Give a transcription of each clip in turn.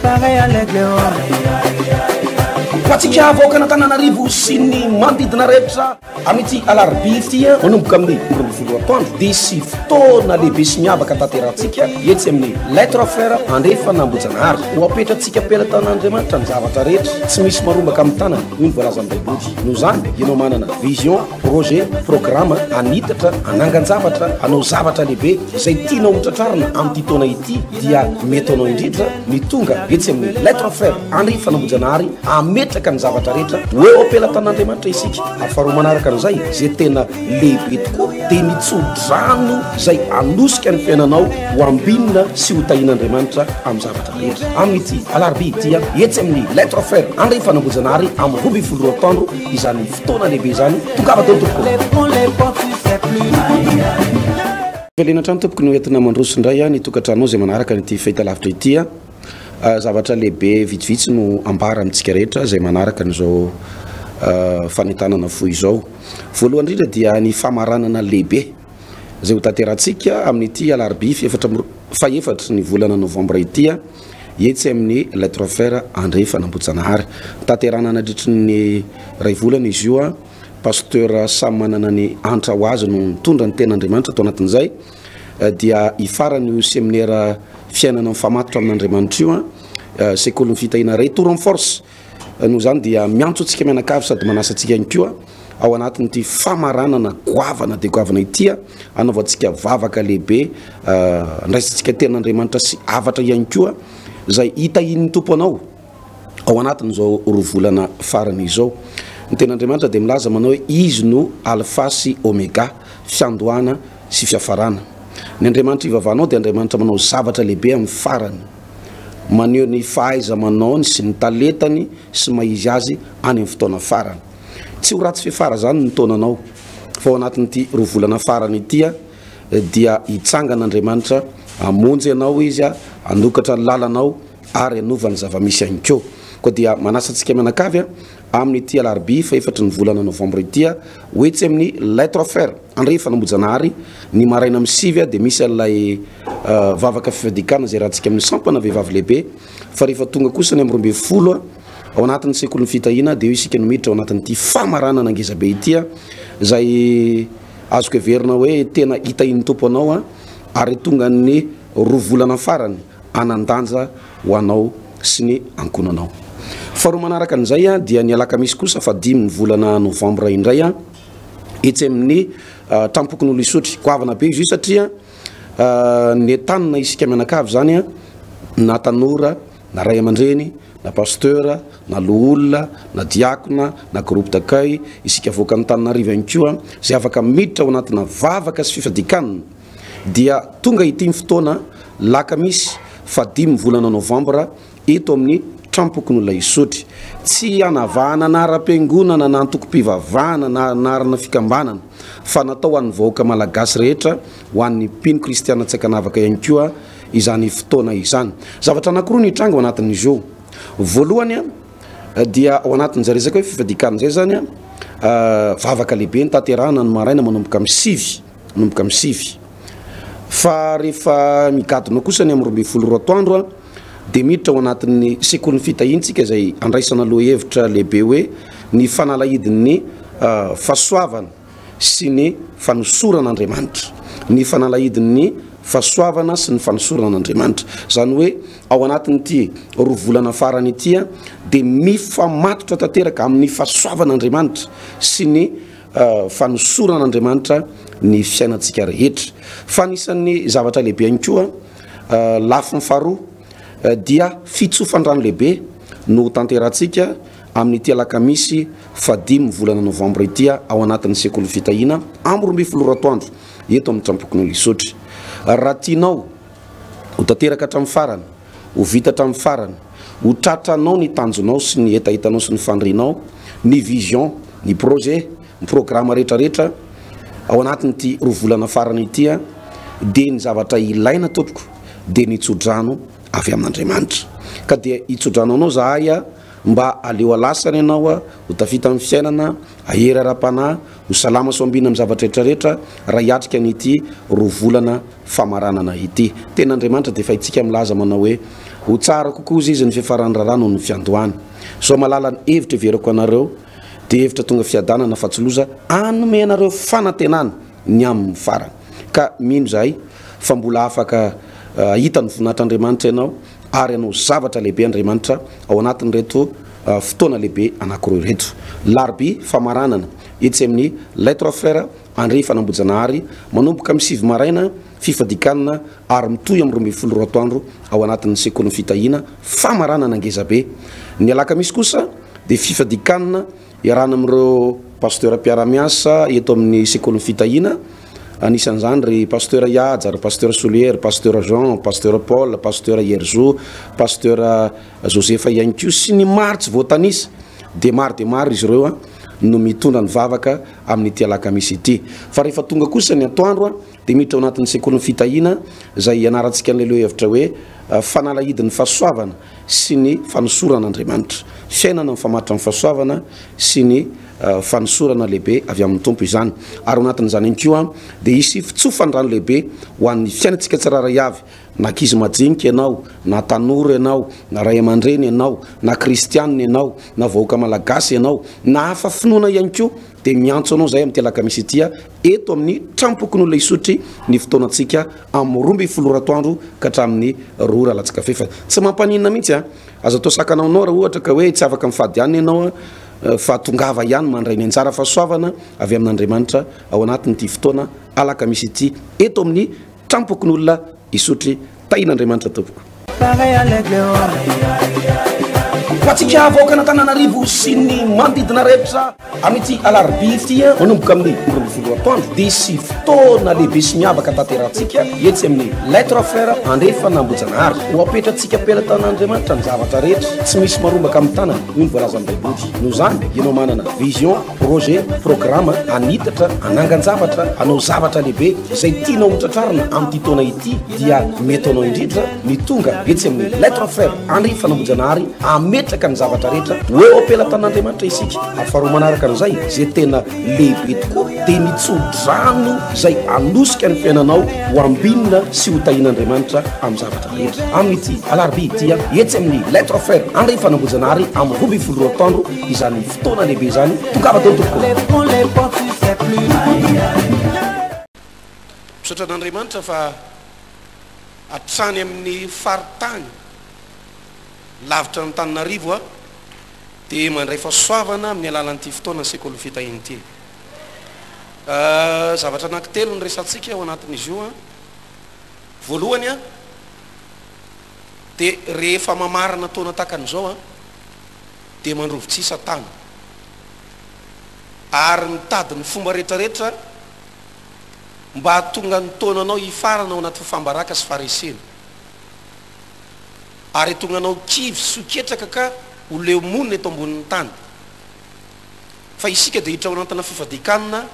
Pareil à l'aigle. Ho antsika vahoakan'Antananarivo sy ny manodidina rehetra amin'ity alarobia ity manomboka amin'ny 12 atoandro dia hisy fotoana lehibe sy miavaka tanterahantsika etsy amin'ny Les Trois Frères Andrefana Ambohijanahary. Ho apetratsika am-pelatan'Andriamanitra ny zavatra rehetra, tsy misy marombaka amin'ny tanana, hoy ny voalazan'ny Baiboly. Noho izany, ianao manana vision, Projet, programa, hanitatra, hanangan-javatra, hanao zavatra lehibe izay tianao ho tratrarina amin'ity taona ity dia mety anao indrindra ny tonga etsy amin'ny Les Trois Frères Henri Fanambojanahary hametraka ny zavatra rehetra ho eo am-pelatan'Andriamanitra isika. Ary faharoa manaraka an'izay, izay tena lehibe tokoa dia ny tso-drano izay hanosika ny fiainanao ho ambinina sy ho tahian'Andriamanitra amin'ny zavatra rehetra. Amin'ity alarobia ity, etsy amin'ny Les Trois Frères Henri Fanambojanahary amin'ny 12 atoandro izany Fotoana lehibe izany, tongava daholo tompoko. Velena hatrany tompoko no entina mandroso indray ny tokantranonao izay manaraka an'ity fahitalavitra ity. Zavatra lehibe vitsivitsy no ambara amintsika rehetra izay manaraka an'izao fanentanana fohy izao. Voalohany indrindra dia ny famaranana lehibe izay ho tanterahantsika amin'ity alarobia fahefatry ny volana novambra ity. etsy amin'ny Les Trois Frères Andrefana Ambohijanahary. Notanterahina nandritry ny iray volana izy io. Pasteur samy manana ny antra ho azy no nitondra ny tenin'Andriamanitra tao anatin'izay. Dia hifarana io seminera fiainana mifamatotra amin'Andriamanitra io, sekolin'ny fitahiana Retour en Force. Noho izany dia miantso antsika mianakavy sady manasa antsika ihany koa ao anatin'ity famaranana goavana dia goavana ity hanaovantsika vavaka lehibe, handraisantsika tenin'Andriamanitra sy hafatra ihany koa izay hitahian'ny Tompo anao ao anatin'izao roa volana farany izao. Ny tenin'Andriamanitra dia milaza manao hoe Izy no Alfa sy Omega, fiandohana sy fiafarana. Ny Andriamanitra ivavahanao dia Andriamanitra manao zavatra lehibe amin'ny farany. Maneho ny fahaiza-manaony sy ny talentany sy maha izy azy any amin'ny fotoana farany. Tsy ho ratsy fiafara izany ny taonanao, fa ao anatin'ity roa volana farany ity dia hitsangana Andriamanitra hamonjy anao Izy, hanokatra ny lalanao ary hanova ny zava-misy ihany koa. Koa dia manasa antsika mianakavy amin'ity alarobia fahefatry ny volana novambra ity ho etsy amin'ny Les Trois Frères Andrefana Ambohijanahary ny maraina amin'ny 9 dia misy an'ilay vavaka fifadian-kanina izay rahantsika amin'ny sampana vehivavy lehibe fa rehefa tonga kosa ny amin'ny 12 ao anatin'ny sekolin'ny fitahiana dia eo isika no miditra ao anatin'ity famaranana ngezabe ity izay azoko heverina hoe tena hitahian'ny Tompo anao ary tonga ny roa volana farany hanan-danja ho anao sy ny ankohonanao. Faharoa manaraka an'izay dia ny alakamisy kosa fa dimy ny volana novambra indray etsy amin'ny tranompokonolona Isotry. Goavana be izy io satria nentanina isika mianakavy izany na tanora na ray aman-dreny na pasteur na loholona na diakona na groupe d'accueil isika avoakan'Antananarivo ihany koa izay afaka miditra ao anatina vavaka sy fifadian-kanina dia tonga ity ny fotoana lakamisy fahadimy volana novambra eto amin'ny Tranompokonolona Isotry. Tsy hanavahana anaram-piangonana na antokom-pivavahana na anarana fikambanana fa natao ho an'ny vahoaka malagasy rehetra, ho an'ny mpino kristiana tsy ankanavaka ihany koa izany fotoana izany. Zavatra anankiroa no hitranga ao anatin'izy io. Voalohany dia ao anatin'izay resaka hoe fifadian-kanina izay izany, vavaka lehibe no tanterahana ny maraina manomboka amin'ny sivy. manomboka amin'ny sivy. Fa rehefa migadona kosa ny amin'ny 12 atoandro dia miditra ao anatin'ny sekolin'ny fitahiantsika izay andraisana lohahevitra lehibe hoe ny fanalahidin'ny fahasoavana sy ny fanosoran'Andriamanitra. Ny fanalahidin'ny fahasoavana sy ny fanosoran'Andriamanitra. Izany hoe ao anatin'ity roa volana farany ity dia mifamatotra tanteraka amin'ny fahasoavan'Andriamanitra sy ny fanosoran'Andriamanitra ny fiainantsika rehetra. Fa anisan'ny zavatra lehibe ihany koa, lafiny faharoa dia fitsofan-drano lehibe no hotanterahantsika amin'ity alakamisy fahadimy volana novambra ity ao anatin'ny sekoly fitahiana amin'ny 12 ora atoandro eto amin'ny Trampokonolona Isotry. Raha tianao ho tanteraka hatramin'ny farany, ho vita hatramin'ny farany, ho tratranao ny tanjonao sy ny hetahetanao sy ny fanirianao, ny vision, ny projet, ny programa rehetra rehetra ao anatin'ity roa volana farany ity dia ny zavatra ilaina tompoko dia ny tsodrano avy amin'Andriamanitra. Ka dia hitsodrano anao zahay mba aleo alasana ianao ho tafita amin'ny fiainana, hahery ara-panahy, ho salama sy ho ambina amin'ny zavatra rehetra rehetra raha hiatrika an'ity roa volana famaranana ity. Tena Andriamanitra dia efa haintsika milaza manao hoe Ho tsara kokoa hozy izy ny fiafaran'ny raharaha noho ny fiandohany. Sao malala ny hevitra heverako anareo dia hevitra tonga fiadanana fa tsy loza hanome anareo fanantenana ny amin'ny farany. Ka mino izahay fa mbola afaka hahita ny voninahitr'Andriamanitra ianao ary hanao zavatra lehibe Andriamanitra ao anatin'ireto fotoana lehibe anankiroa ireto. Larobia famaranana etsy amin'ny Les Trois Frères Andrefa Anambohijanahary manomboka amin'ny 9 maraina, fifadikanina ary mitohy amin'ny 12 ora atoandro ao anatin'ny sekolin'ny fitahiana famaranana ngezabe. Ny alakamisy kosa dia fifadikanina iarahana amin'ireo pasteur mpiara-miasa eto amin'ny sekolin'ny fitahiana, anisan'izany ry pasteur Ihaja, ry pasteur Solier, ry pasteur Jean, pasteur Paul, pasteur Herizo, pasteur Joseph ihany koa sy ny maro tsy voatanisa dia maro dia maro izy ireo no mitondra ny vavaka amin'ity alakamisy ity. Fa rehefa tonga kosa ny atoandro dia miditra ao anatin'ny sekolin'ny fitahiana izay ianarantsika an'ilay lohahevitra hoe fanalahidin'ny fahasoavana sy ny fanosoran'Andriamanitra. Fiainana mifamatotra amin'ny fahasoavana sy ny fanosorana lehibe avy amin'ny Tompo izany. Ary ao anatin'izany ihany koa dia hisy fitsofan-drano lehibe ho an'ny fiainantsika tsirairay avy, na ankizy majinika ianao, na tanora ianao, na ray aman-dreny ianao, na kristianina ianao, na vahoaka malagasy ianao, na hafa finoana ihany koa dia miantso anao izahay amin'ity alakamisy ity eto amin'ny Tranompokonolona Isotry ny fotoanantsika amin'ny 12 ora atoandro ka hatramin'ny 2 ora latsaka fahefany. Tsy mampaninona mihitsy an! Aza atao sakana anao raha ohatra ka hoe tsy afaka mifady hanina ianao fa tongava ihany mandray ny anjara fahasoavana avy amin'Andriamanitra ao anatin'ity fotoana alakamisy ity eto amin'ny Tranompokonolona Isotry. Tahin'Andriamanitra tompoko. Ho antsika vahoakan'Antananarivo sy ny manodidina rehetra amin'ity alarobia ity manomboka amin'ny 12 atoandro dia hisy fotoana lehibe sy miavaka tanterahantsika etsy amin'ny Les Trois Frères Andrefana Ambohijanahary. Ho apetratsika am-pelatanan'Andriamanitra ny zavatra rehetra, tsy misy marombaka amin'ny tanana, hoy ny voalazan'ny Baiboly. Noho izany, ianao manana vision, projet, programme hanitatra, hanangan-javatra, hanao zavatra lehibe izay tianao hotratrarina amin'ity taona ity dia mety anao indrindra ny tonga etsy amin'ny Les Trois Frères Henri Fanambojanahary hametraka ny zavatra rehetra ho eo am-pelatan'Andriamanitra isika. Ary faharoa manaraka an'izay, izay tena lehibe tokoa dia ny tso-drano izay hanosika ny fiainanao ho ambinina sy ho tahian'Andriamanitra amin'ny zavatra rehetra. Amin'ity alarobia ity, etsy amin'ny Les Trois Frères Henri Fanambojanahary amin'ny 12 ora atoandro izany fotoana lehibe izany. Tongava daholo tompoko. Misaotra an'Andriamanitra fa hatrany amin'ny faritany lavitra an'Antananarivo aho dia mandray fahasoavana amin'ny alalan'ity fotoana sekolin'ny fitahiana ity. Zavatra anankitelo no resahantsika ao anatin'izy io. Voalohany dia rehefa mamarana taona tahaka an'izao dia mandrovi-tsihy Satana ary mitady ny fomba rehetrarehetra mba hahatonga ny taonanao hifarana ao anaty fahafaham-baraka sy faharesena, ary hahatonga anao kivy sy ho ketraka ka ho leo monina eto ambonin'ny tany. Fa isika dia hiditra ao anatina fifadian-kanina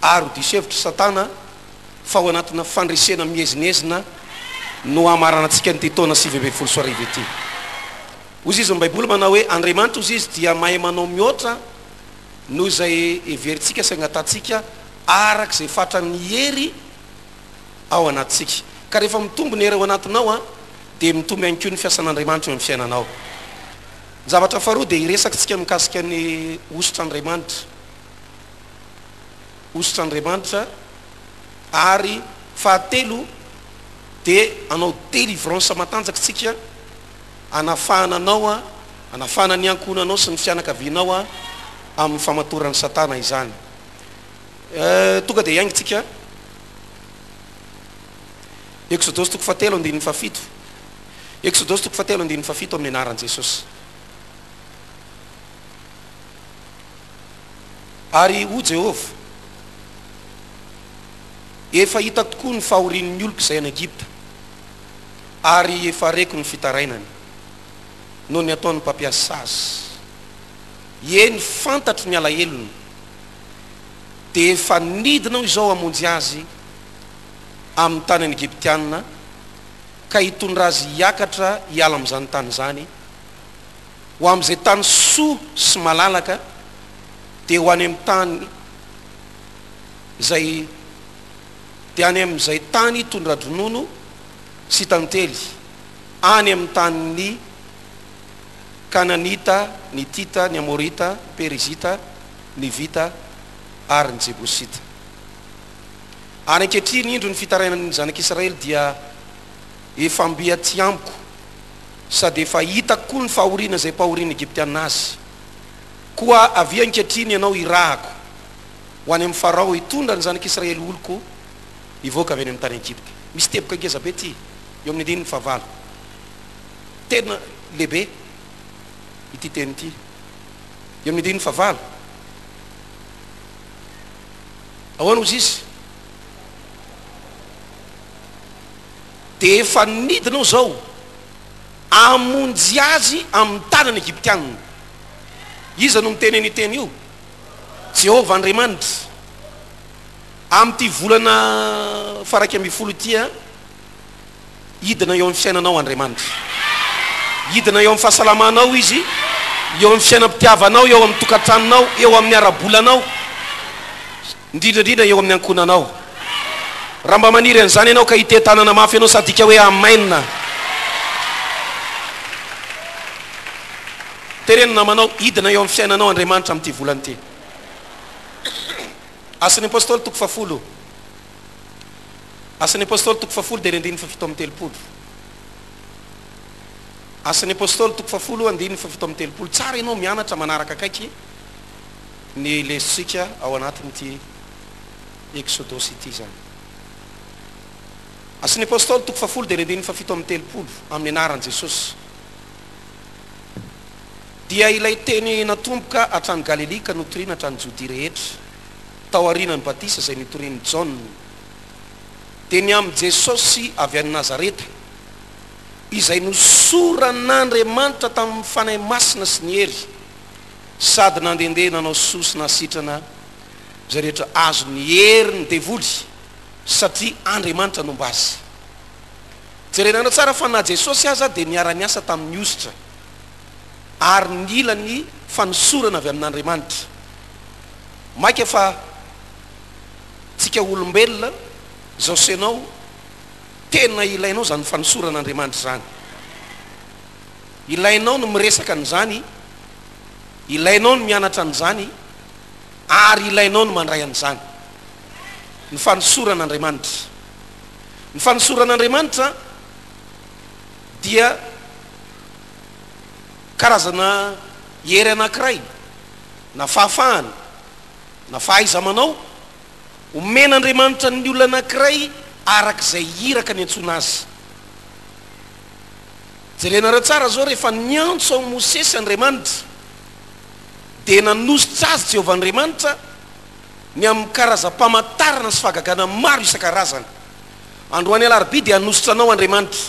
ary ho diso hevitra Satana fa ao anatina fandresena miezinezina no hamaranantsika an'ity taona 2019 ity. Hozy izy ny Baiboly manao hoe, Andriamanitra, hozy izy, dia mahay manao mihoatra noho izay heverintsika sy angatahantsika araka izay fatran'ny hery ao anatintsika. Ka rehefa mitombo ny hery ao anatinao dia mitombo ihany koa ny fiasan'Andriamanitra eo amin'ny fiainanao. Ny zavatra faharoa dia hiresaka isika mikasika ny hosotr'Andriamanitra. Hosotr'Andriamanitra. Ary fahatelo dia hanao délivrance matanjaka isika hanafahana anao, hanafahana ny ankohonanao sy ny fianakavianao amin'ny famatoran'i Satana izany. Tonga dia hiainga tsika. Eksodosy toko fahatelo andininy fahafito. Eksodosy toko fahatelo andininy fahafito amin'ny anaran'i Jesosy. Ary hoy Jehovah, Efa hitako tokoa ny fahorian'ny oloko izay any Egypta, ary efa reko ny fitarainany noho ny ataon'ny mpampiasa azy. Eny, fantatro ny alahelony, dia efa nidina aho izao hamonjy azy amin'ny tanan'ny Egyptiana ka hitondra azy hiakatra hiala amin'izany tany izany ho amin'izay tany soa sy malalaka, dia ho any amin'ny tany izay dia any amin'izay tany tondra-dronono sy tantely. Any amin'ny tanin'ny Kananita, ny Hitita, ny Amorita, ny Perizita, ny Hivita ary ny Jebosita. Ary ankehitriny, indro ny fitarainan'ny zanak'Israely dia efa mby aty amiko, sady efa hitako koa ny fahoriana izay ampahorian'ny Egyptiana azy. Koa avia ankehitriny ianao hirahako ho any amin'i Farao hitondra ny zanak'Israely oloko hivoaka avy any amin'ny tany Egypta. Misy teboka ngeza be ity eo amin'ny andininy fahavalo. Tena lehibe ity teny ity. Eo amin'ny andininy fahavalo. Ahoana hozy izy? Dia efa nidina aho izao hamonjy azy amin'ny tanan'ny Egyptianina. Iza no miteny an'io teny io? Jehovah Andriamanitra. Amin'ity volana faha-11 ity, hidina eo amin'ny fiainanao Andriamanitra. Hidina eo amin'ny fahasalamanao Izy, eo amin'ny fiainam-pitiavanao, eo amin'ny tokantranonao, eo amin'ny ara-bolanao, indrindra indrindra eo amin'ny ankohonanao. Raha mba maniry an'izany ianao ka hiteha-tanana mafy ianao sady hika hoe Amen. Tereno ny namanao hidina eo amin'ny fiainanao Andriamanitra amin'ity volana ity. Asan'ny Apostoly toko fahafolo. Asan'ny Apostoly toko fahafolo dia ny andininy fahafito amby telopolo. Asan'ny Apostoly toko fahafolo andininy fahafito amby telopolo. Tsara ianao mianatra manaraka akaiky ny lesontsika ao anatin'ity Eksodosy ity izany. Asan'ny Apostoly toko fahafolo dia ny andininy fahafito amby telopolo amin'ny anaran'i Jesosy. Dia ilay teny natomboka hatrany Galilia ka notorina hatrany Jodia rehetra, tao aorianan'ny batisa izay notorian'i Jaona, dia ny amin'i Jesosy avy any Nazareta, izay nosoran'Andriamanitra tamin'ny Fanahy Masina sy ny hery, sady nandehandeha nanao soa sy nahasitrana izay rehetra azon'ny herin'ny devoly, satria Andriamanitra nomba azy. Jerenareo tsara fa na Jesosy aza dia niara-niasa tamin'ny hosotra ary nila ny fanosorana avy amin'Andriamanitra. Maika fa tsika olombelona izao sy ianao tena ilainao izany fanosoran'Andriamanitra izany. Ilainao ny miresaka an'izany, ilainao ny mianatra an'izany ary ilainao ny mandray an'izany. Ny fanosoran'Andriamanitra. Ny fanosoran'Andriamanitra dia karazana hery anankiray na fahafahana na fahaiza-manao omen'Andriamanitra ny olona anankiray araka izay iraka niantsoana azy. Jerenareo tsara izao, rehefa niantso an'i Mosesy Andriamanitra, dia nanositra azy Jehovah Andriamanitra ny amin'ny karazam-pamantarana sy fahagagana maro isan-karazany. Androany alarobia dia hanositra anao Andriamanitra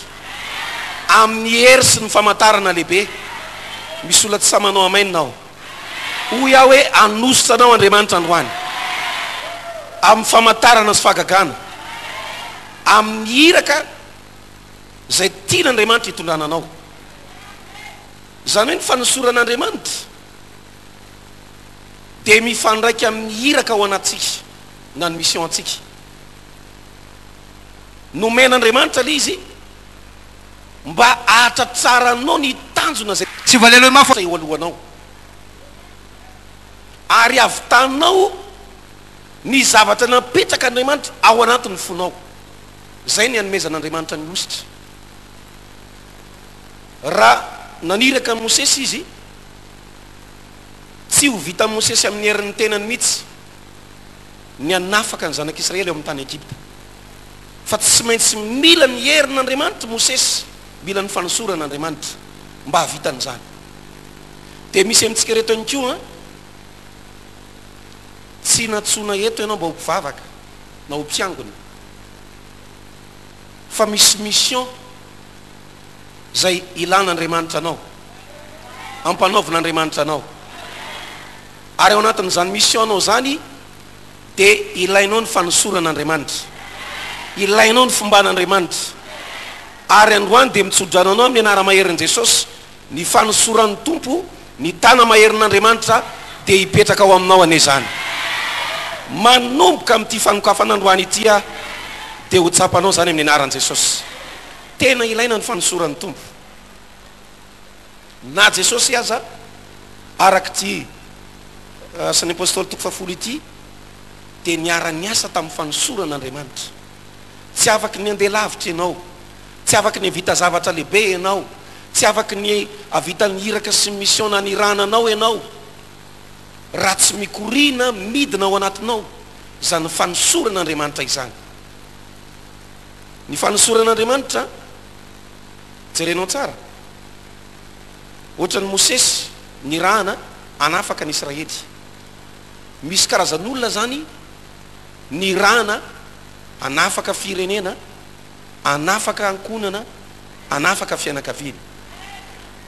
amin'ny hery sy ny famantarana lehibe. Misy olona tsy sahy manao amen ao. Hoy aho hoe hanositra anao Andriamanitra androany amin'ny famantarana sy fahagagana, amin'ny iraka izay tian'Andriamanitra hitondrana anao. Izany hoe ny fanosoran'Andriamanitra dia mifandraika amin'ny iraka ao anatintsika na ny mission antsika. Nomen'Andriamanitra ilay izy mba hahatratraranao ny tanjona izay Tsy valelo mafy. eo alohanao, ary havitanao ny zavatra napetrak'Andriamanitra ao anatin'ny fonao. Izay ny hanomezan'Andriamanitra ny hosotra. Raha naniraka an'i Mosesy Izy, tsy ho vitan'i Mosesy amin'ny herin'ny tenany mihitsy ny hanafaka ny zanak'Israely ao amin'ny tany Egypta. Fa tsy maintsy mila ny herin'Andriamanitra Mosesy, mila ny fanosoran'Andriamanitra mba hahavitany izany. Dia misy amintsika ireto ihany koa an, tsy nantsoina eto ianao mba ho mpivavaka na ho mpiangona, fa misy mission izay ilan'Andriamanitra anao, ampanaovin'Andriamanitra anao. Ary ao anatin'izany mission anao izany dia ilainao ny fanosoran'Andriamanitra. Ilainao ny fomban'Andriamanitra. Ary androany dia mitsodrano anao amin'ny anara-maherin'i Jesosy, ny fanosoran'ny Tompo, ny tana-maherin'Andriamanitra dia hipetraka ao aminao anie izany. Manomboka amin'ity fanokafana androany ity aho dia ho tsapanao izany amin'ny anaran'i Jesosy. Tena ilaina ny fanosoran'ny Tompo. Na Jesosy aza, araka ity Asan'ny Apostoly toko fahafolo ity, dia niara-niasa tamin'ny fanosoran'Andriamanitra. Tsy afaky ny handeha lavitra ianao, tsy afaky ny havita zavatra lehibe ianao, tsy afaky ny havita ny iraka sy ny mission nanirahana anao ianao, raha tsy mikoriana midina ao anatinao izany fanosoran'Andriamanitra izany. Ny fanosoran'Andriamanitra, jerenao tsara, ohatran'i Mosesy nirahana hanafaka ny Israely. Misy karazan'olona izany nirahana hanafaka firenena, hanafaka ankohonana, hanafaka fianakaviana.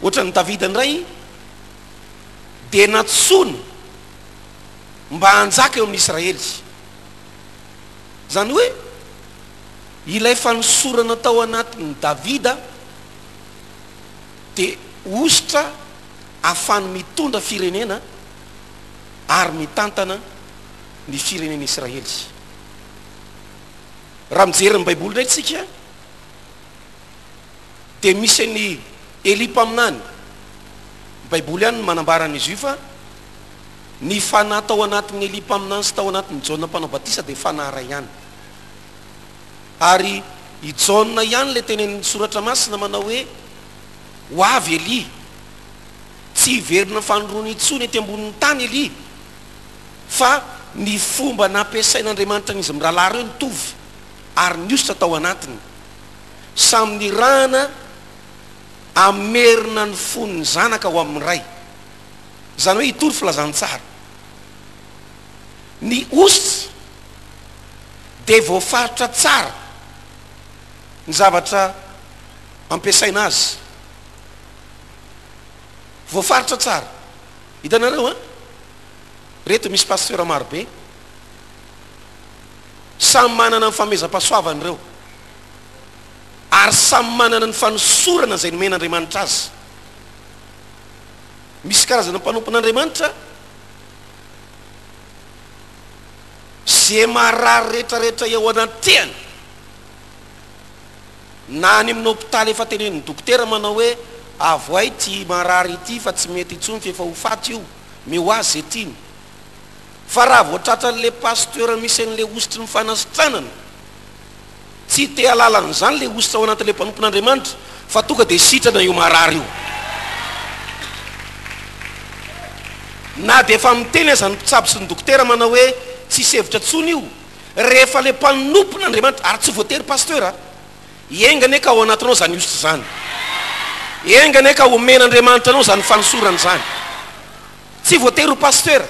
Ohatran'i Davida indray dia nantsoina mba hanjaka eo amin'ny Israely. Izany hoe ilay fanosorana tao anatin'i Davida dia hosotra ahafahany mitondra firenena ary mitantana ny firenena Israely. Raha mijery ny Baiboly indray tsika dia misy an'i Elia mpaminany. Ny Baiboly ihany no manambara an'izy io fa ny fanahy tao anatin'i Elia mpaminany sy tao anatin'i Jaona mpanao batisa dia fanahy iray ihany. Ary i Jaona ihany ilay tenenin'ny Soratra Masina manao hoe ho avy Elia. Tsy hiverina fanindroany intsony ety ambonin'ny tany Elia fa ny fomba nampiasain'Andriamanitra an'izy mirahalahy ireo nitovy ary nihosotra tao anatiny. Samy nirahana hamerina ny fon'ny zanaka ho amin'ny ray. Izany hoe hitory filazantsara. Ny hosotra dia voafaritra tsara ny zavatra ampiasaina azy. Voafaritra tsara. Hitanareo an? Reto misy pasteur maro be. Samy manana ny famehezam-pahasoavany ireo. Ary samy manana ny fanosorana izay nomen'Andriamanitra azy. Misy karazana mpanompon'Andriamanitra ze marary retraretra eo anatrehany na any amin'ny hopitaly efa tenenin'ny dokotera manao hoe avoay ity marary ity fa tsy mety intsony f'efa ho faty io, meo azy ze tiany. Fa raha vao tratran'le pasteur misy an'le hosotry ny fanasitranana, Tsy te halala an'izany le hosotra ao anatin'le mpanompon'Andriamanitra fa tonga dia sitrana io marary io. Na dia efa miteny aza ny mpitsabo sy ny dokotera manao hoe tsisy hevitra tsony io, rehefa le mpanompon'Andriamanitra, ary tsy voatery pasteur a, enga anie ka ao anatinao izany hosotra izany. Enga anie ka omen'Andriamanitra anao izany fanosorana izany. Tsy voatery ho pasteur.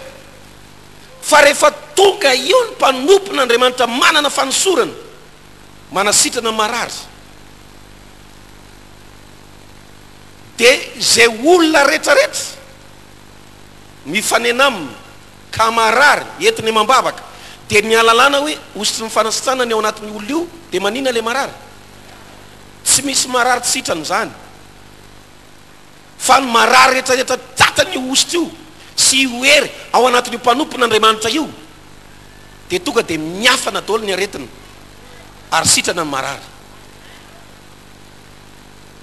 Fa rehefa tonga eo ny mpanompon'Andriamanitra manana fanosorana, manasitrana marary, dia izay olona rehetrarehetra mifanena aminy ka marary, entiny amam-bavaka, dia ny ahalalana hoe hosotry ny fanasitranana ny ao anatin'io olona io, dia manina ilay marary? Tsy misy marary tsy sitrana izany. Fa ny marary rehetrarehetra tratran'io hosotra io sy io hery ao anatin'io mpanompon'Andriamanitra io dia tonga dia miafana daholo ny aretina ary sitrana ny marary.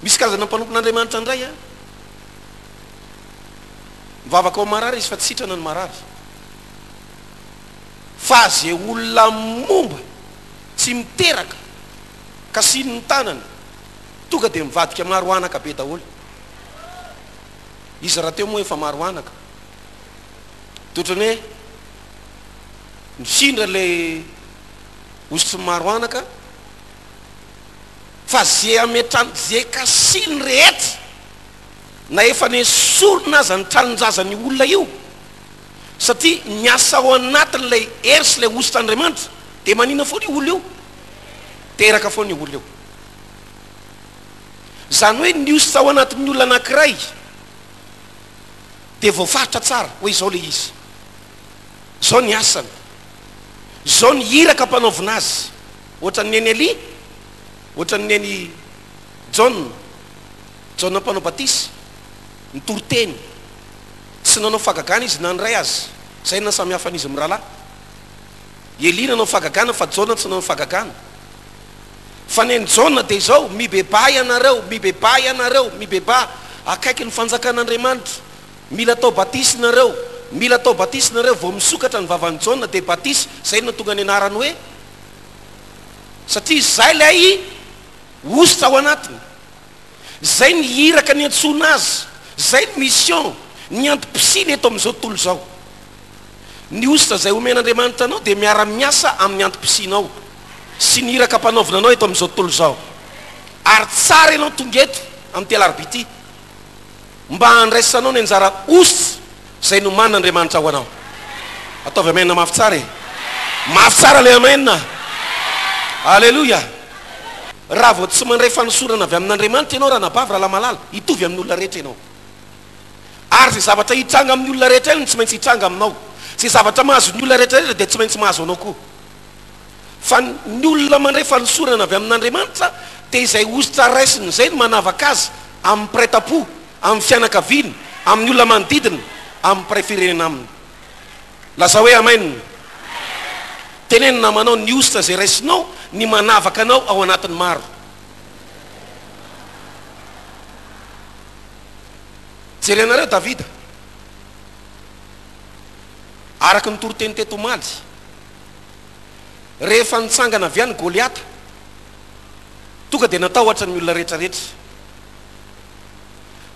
Misy karazana mpanompon'Andriamanitra indray an, mivavaka ao marary izy fa tsy sitrana ny marary. Fa ze olona momba tsy miteraka kasihiny ny tanany Tonga dia mivadika maro anaka be daholo. Izy rahateo moa efa maro anaka. Dia ohatran'ny hoe mifindra ilay hosotry ny maro anaka fa ze ametrany, ze kasihiny rehetra na efa nesorina aza ny tranon-jazan'io olona io satria miasa ao anatin'ilay hery sy ilay hosotr'Andriamanitra dia manina foana io olona io. Teraka foana io olona io. Izany hoe ny hosotra ao anatin'ny olona anankiray dia voafaritra tsara hoe izao ilay izy, izao ny asany, izao ny iraka ampanaovina azy. Ohatran'ny nen'i Elia, ohatran'ny nen'i Jaona, Jaona mpanao batisa, nitory teny, tsy nanao fahagagana izy na ny iray aza, izay no nahasamihafa an'izy mirahalahy. Elia nanao fahagagana fa Jaona tsy nanao fahagagana. Fa ny an'i Jaona dia izao, Mibebaha ianareo, mibebaha ianareo, mibebaha, akaiky ny fanjakan'Andriamanitra. Mila atao batisa nareo, mila atao batisa nareo, vao misokatra ny vavan'i Jaona dia batisa, izay no nahatonga ny anarany hoe, satria izay ilay hosotra ao anatiny, izay ny iraka niantsoana azy, izay ny mission, ny antom-pisiany eto amin'izao tontolo izao. Ny hosotra izay omen'Andriamanitra anao dia miara-miasa amin'ny antom-pisianao sy ny iraka ampanaovina anao eto amin'izao tontolo izao. Ary tsara ianao tonga eto amin'ity alarobia ity mba handraisanao ny anjara hosotra izay nomanin'Andriamanitra ho anao. Ataovy amen mafy tsara e! Mafy tsara ilay amen! Aleloia! Raha vao tsy mandray fanosorana avy amin'Andriamanitra ianao ranabavy, rahalahy malala, hitovy amin'ny olona rehetra ianao. Ary izay zavatra hitranga amin'ny olona rehetra no tsy maintsy hitranga aminao. Izay zavatra mahazo ny olona rehetra rehetra dia tsy maintsy mahazo anao koa. Fa ny olona mandray fanosorana avy amin'Andriamanitra dia izay hosotra raisiny izay no manavaka azy amin'ny mpiray tampo, amin'ny fianakaviany, amin'ny olona manodidina, amin'ny mpiray firenena aminy. Lazao hoe Amen. Teneno namanao ny hosotra izay raisinao ny manavaka anao ao anatin'ny maro. Jerenareo Davida, araka ny toriteny teto omaly, rehefa nitsangana avy any Goliata, tonga dia natahotra ny olona rehetra rehetra.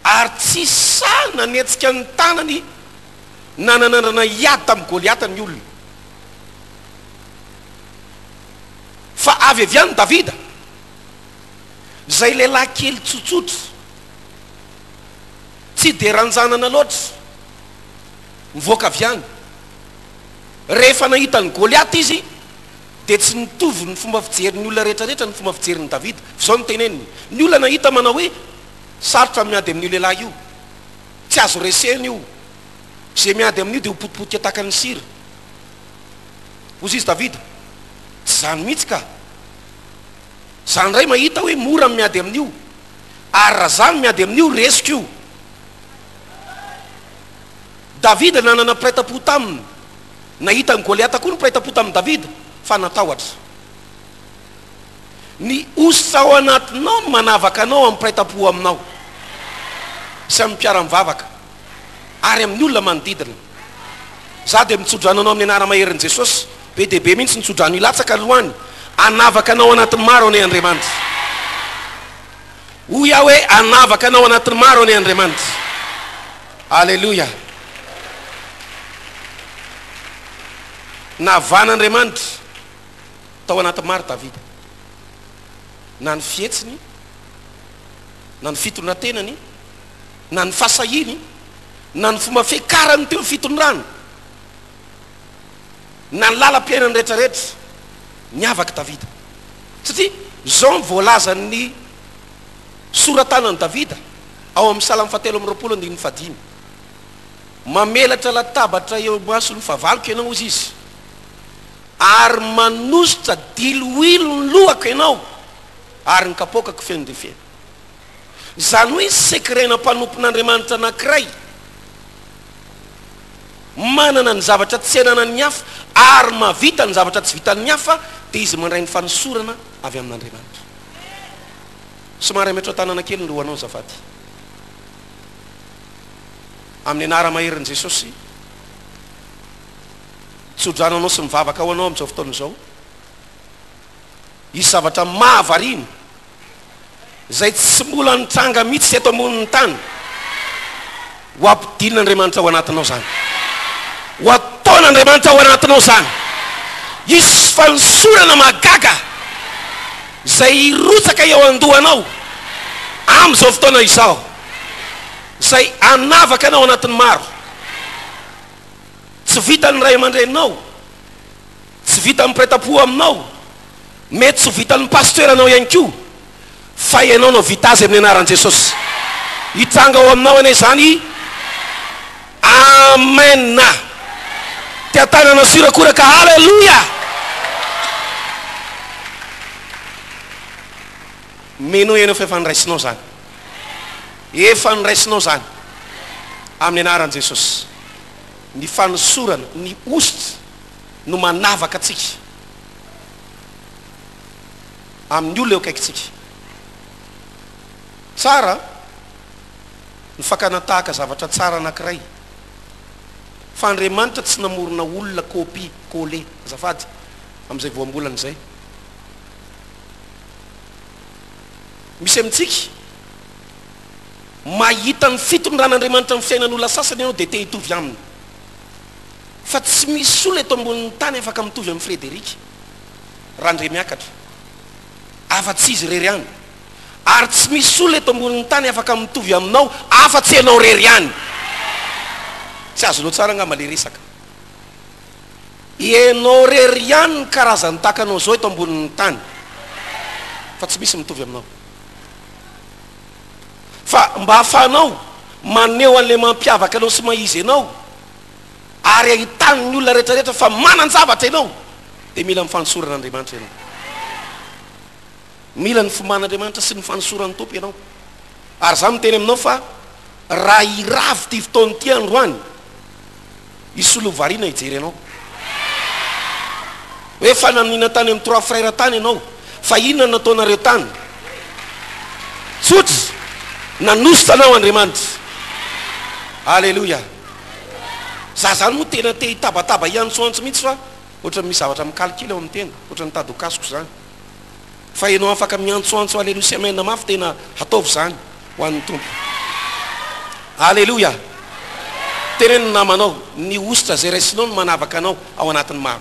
Ary tsy sahy nanetsika ny tanany na nanandrana hiady tamin'i Goliata ny olona. Fa avy avy any Davida, izay lehilahy kely tsotsotra, Tsy dia ranjanana loatra, mivoaka avy any. Rehefa nahita an'i Goliata izy, dia tsy nitovy ny fomba fijerin'ny olona rehetrarehetra ny fomba fijerin'i Davida. Fa izao no teneniny, Ny olona nahita manao hoe, Sarotra ny miady amin'io lehilahy io. Tsy azo resena io. Izay miady amin'io dia ho potipotika tahaka ny sira. Hoy izy Davida, Tsy izany mihitsy ka! Za ndray mahita hoe mora ny miady amin'io. Ary raha za no miady amin'io, resiko io. Davida nanana mpiray tampo taminy. Nahita an'i Goliata koa ny mpiray tampo tamin'i Davida, fa natahotra. Ny hosotra ao anatinao no manavaka anao amin'ny mpiray tampo aminao, sy amin'ny mpiara-mivavaka, ary amin'ny olona manodidina. Za dia mitsodrano anao amin'ny anara-maherin'i Jesosy. Be dia be mihitsy ny tsodrano hilatsaka aloha any. Hanavaka anao anatin'ny maro anie Andriamanitra. Hoy aho hoe hanavaka anao anatin'ny maro anie Andriamanitra. Aleloia. Navan'Andriamanitra tao anatin'ny maro Davida. Na ny fihetsiny, na ny fitondran-tenany, na ny fahasahiany, na ny fomba fiakarany teo fitondrana. na ny lalam-piainany rehetra rehetra, niavaka Davida. Satria izao no voalazan'ny sora-tanan'i Davida ao amin'ny Salamo fahatelo amby 20 andininy fahadimy, Mamelatra latabatra eo imason'ny fahavaloko ianao, hozy izy, ary manosotra diloilo ny lohako ianao, ary ny kapoakako feno rifena. Izany hoe secret-na mpanompon'Andriamanitra anankiray manana ny zavatra tsy ananan'ny hafa ary mahavita ny zavatra tsy vitan'ny hafa dia izy mandray ny fanosorana avy amin'Andriamanitra. Somary ametrao-tanana kely ny lohanao azafady. Amin'ny anara-maherin'i Jesosy, tsodrano anao sy mivavaka ho anao amin'izao fotoana izao. Hisy zavatra mahavariana izay tsy mbola nitranga mihitsy teto ambonin'ny tany. Ho ampidirin'Andriamanitra ao anatinao izany. Ho ataon'Andriamanitra ao anatinao izany. Hisy fanosorana mahagaga izay hirotsaka eo an-dohanao amin'izao fotoana izao, izay hanavaka anao anatin'ny maro. Tsy vitan'ny ray aman-dreninao, tsy vitan'ny mpiray tampo aminao, Mety tsy ho vitan'ny pasteur anao ihany koa fa ianao no vita azy amin'ny anaran'i Jesosy. Hitranga ao aminao anie izany. Amen. Tia tanana sy horakoraka Haleloia. Mino ianao fa efa niraisinao izany. Efa niraisinao izany amin'ny anaran'i Jesosy. Ny fanosorana, ny hosotra no manavaka antsika. Amin'ny olona eo akaikintsika. Tsara ny fakana tahaka zavatra tsara anankiray. Fa Andriamanitra tsy namorona olona copie coller, azafady amin'izay voambolana izay. Misy amintsika mahita ny fitondran'Andriamanitra amin'ny fiainan'olona sasany ianao dia te hitovy aminy. Fa tsy misy olona eto ambonin'ny tany afaka mitovy amin'i Frédéric Randriamiakatra, afa-tsy izy irery ihany. Ary tsy misy olona eto ambonin'ny tany afaka mitovy aminao afa-tsy ianao irery ihany. Tsy azonao tsara angamba ilay resaka. Ianao irery ihany ny karazany tahaka anao izao eto ambonin'ny tany, fa tsy misy mitovy aminao. Fa mba ahafahanao maneho an'ilay mampiavaka anao sy maha izy anao, ary ahitan'ny olona rehetrarehetra fa manan-javatra ianao, dia mila ny fanosoran'Andriamanitra ianao. Mila ny fomban'Andriamanitra sy ny fanosoran'ny Tompo ianao. Ary izaho miteny aminao fa raha hiravo ity fotoana ity androany, hisy olona ho variana hijery anao. Hoe fa nanina tany amin'ny Trois Frères tany ianao, fa inona no nataonareo tany? Tsotra, nanositra anao Andriamanitra. Aleloia. Za zany moa tena te hitabataba hiantsoantso mihitsy fa ohatran'ny misy zavatra mikaly kely ao amin'ny tena, ohatran'ny tady ho kasoka izany. Fa ianao afaka miantsoantso Aleloia sy Amen mafy tena ataovy izany ho an'ny Tompo. Aleloia! Teneno ny namanao, ny hosotra izay raisinao no manavaka anao ao anatin'ny maro.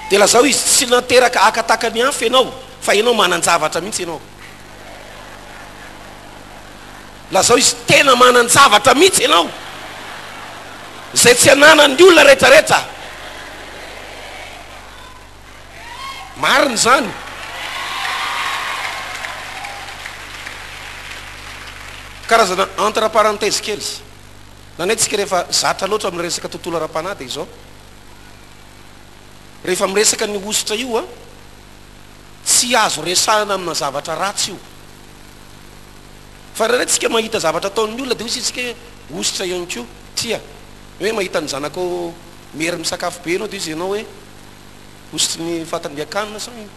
Dia lazao izy, tsy nateraka haka tahaka ny hafa ianao, fa ianao manan-javatra mihitsy ianao. Lazao izy, tena manan-javatra mihitsy ianao, izay tsy ananan'ny olona rehetrarehetra. Marina izany. Karazana entre parenthèse kely. Nanay tsika rehefa zatra loatra amin'ny resaka tontolo ara-panahy dia izao. Rehefa miresaka ny hosotra io an, tsy azo resahina amina zavatra ratsy io. Fa indraindray tsika mahita zavatra ataon'ny olona dia hoy isika hoe hosotra ihany koa. Tsia. Hoe mahita ny zanakao mery misakafo be ianao dia hoy ianao hoe hosotry ny fatin-diakanina sa inona?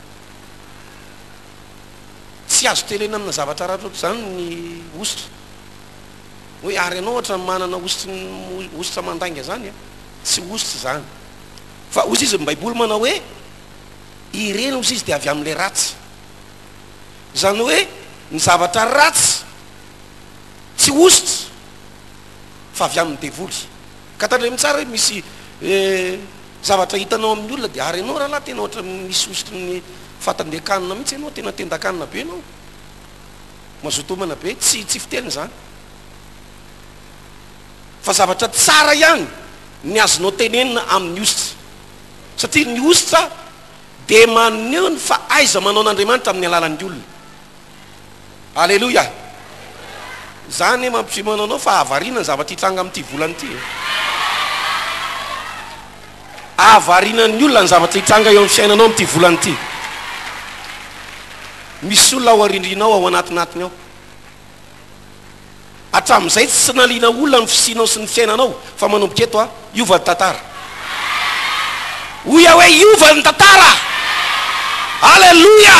Tsy azo tenenina amina zavatra ratsy ohatr'izany ny hosotra. Hoe ary ianao ohatran'ny manana hosotry ny hosotra mandainga izany an! Tsy hosotra izany. Fa hoy izy ny baiboly manao hoe ireny hozy izy dia avy amin'ilay ratsy. Izany hoe ny zavatra ratsy tsy hosotra fa avy amin'ny devoly. Ka tandremo tsara hoe misy zavatra hitanao amin'ny olona dia ary ianao rahalahy tena ohatran'ny misy hosotry ny fatan-dekanina mihitsy ianao, tena tendan-kanina be ianao. Mazoto homana be, tsy tsy fiteny izany. Fa zavatra tsara ihany ny azonao tenenina amin'ny hosotra. Satria ny hosotra dia maneho ny fahaiza-manaon'Andriamanitra amin'ny alalan'ny olona. Aleloia! Za anie mampisimana anao fa hahavariana ny zavatra hitranga amin'ity volana ity e. Hahavariana ny olona ny zavatra hitranga eo amin'ny fiainanao amin'ity volana ity. Misy olona ao arindrinao ao anatinatiny ao. Hatramin'izay tsy naliana olona ny fisianao sy ny fiainanao fa manomboka eto a, hiova ny tantara. Hoy aho hoe hiova ny tantara! Aleloia!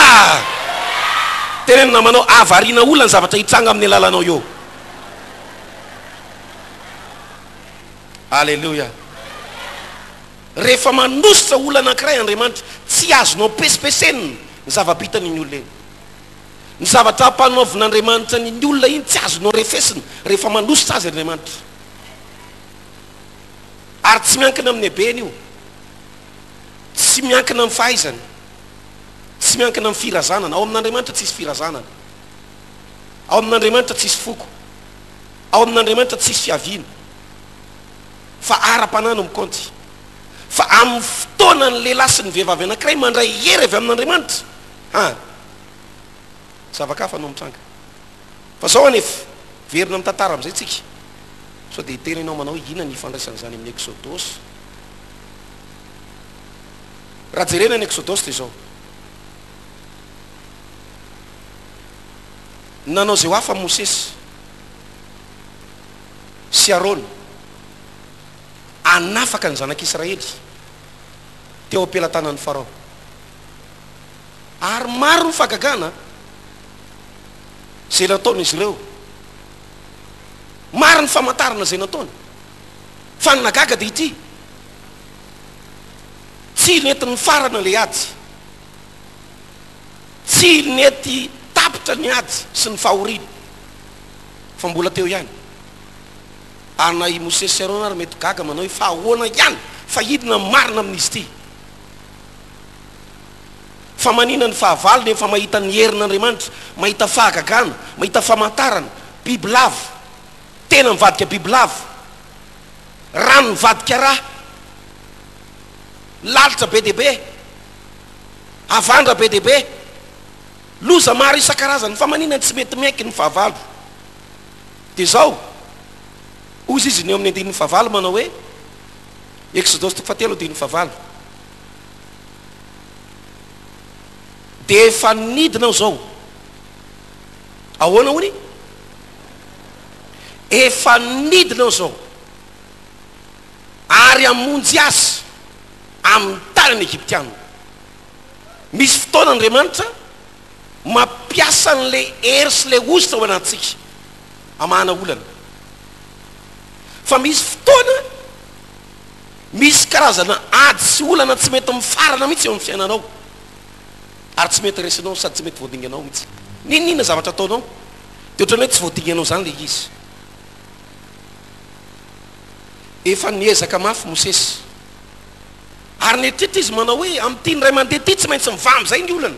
Teneno namanao, hahavariana olona ny zavatra hitranga amin'ny alalanao eo. Aleloia! Rehefa manositra olona anankiray Andriamanitra, tsy azonao pesipesenina ny zava-bitan'iny olona iny. Ny zavatra ampanaovin'Andriamanitra an'iny olona iny tsy azonao refesina rehefa manositra azy Andriamanitra. Ary tsy miankina amin'ny habeny io. Tsy miankina amin'ny fahaizany. Tsy miankina amin'ny firazanana. Ao amin'Andriamanitra tsisy firazanana. Ao amin'Andriamanitra tsisy foko. Ao amin'Andriamanitra tsisy fiaviana. Fa ara-panahy no mikaonty. Fa amin'ny fotoana ny lehilahy sy ny vehivavy anankiray mandray hery avy amin'Andriamanitra, ha, Zava-kafa no mitranga. Fa zao anefa, verina amin'ny tantara amin'izay tsika, sao dia hiteny ianao manao hoe inona ny ifandraisan'izany amin'ny Eksodosy? Raha jerena ny Eksodosy dia izao, nanao izay ho hafa Mosesy sy Arona hanafaka ny zanak'Israely. Teo am-pelatanan'i Farao. Ary maro ny fahagagana izay nataon'izy ireo. Maro ny famantarana izay nataony. Fa ny nahagaga dia ity, tsy nety nifarana ilay ady. Tsy nety tapitra ny ady sy ny fahoriana, fa mbola teo ihany. Ary na i Mosesy sy Arona ary mety ho gaga manao hoe, Fa ahoana ihany? Fa inona ny marina amin'izy ity? Fa manina ny fahavalo nefa mahita ny herin'Andriamanitra, mahita fahagagana, mahita famantarana, bibilava, tena mivadika bibilava, rano mivadika ra, lalitra be dia be, havandra be dia be, loza maro isan-karazany. Fa manina ny tsy mety miaiky ny fahavalo? Dia izao, hozy izy ny eo amin'ny andininy fahavalo manao hoe, Eksodosy toko fahatelo andininy fahavalo. Dia efa nidina aho izao. Ahoana hono? Efa nidina aho izao ary hamonjy azy amin'ny tanan'ny Egyptiana. Misy fotoana Andriamanitra mampiasa an'ilay hery sy ilay hosotra ao anatintsika hamahana olana. Fa misy fotoana Misy karazana ady sy olana tsy mety mifarana mihitsy eo amin'ny fiainanao, ary tsy mety resinao sady tsy mety voadinganao mihitsy. N'inon'inona zavatra ataonao, dia ohatran'ny hoe tsy voadinganao izany ilay izy. Efa niezaka mafy Mosesy, ary nieritreritra izy manao hoe, Amin'ity indray mandeha ity tsy maintsy mivaha amin'izay ny olana.